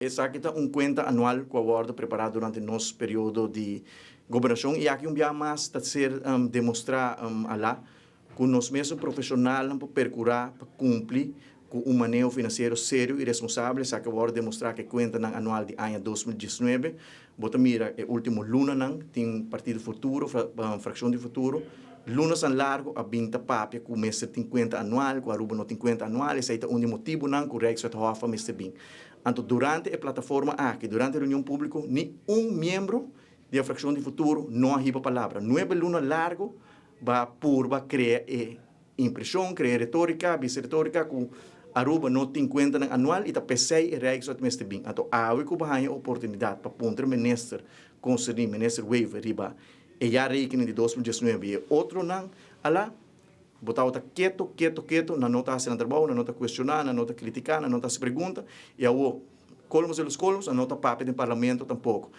Esaki ta un cuenta anual cu a wordo prepara durante nos periodo di gobernacion y aki un biaha mas ta ser demostra ala cu nos mes profesional pa percura pa cumpli cu un maneho financiero serio y responsabel. Esaki a wordo demostra cu e cuenta anual di aña 2019. Bo ta mira e ultimo lunanan tin Partido Futuro, fraccion di Futuro, lunanan largo a bin ta papia cu mester tin cuenta anual, cu Aruba no tin cuenta anual. Esey ta un motibonan cu Rijkswet Hof mester bin. Anto, durante e plataforma aki, durante e reunion publico, ni un miembro di e fraccion di Futuro no a hiba palabra. 9 luna largo bo purba crea e impresion, crea retorica, bisa retorica cu Aruba no tin cuenta anual y ta p'esey e Rijkswet mester bin. Anto, awe cu bo oportunidad pa puntra minister concerni, minister Wever, riba e jaarrekening di 2019 y otronan ala, bo ta keto, keto, keto, nan no ta haciendo trabou, nan no ta cuestiona, nan no ta critica, nan no ta pregunta, y awo, colmo de los colmos, nan no ta papia den parlamento tampoco.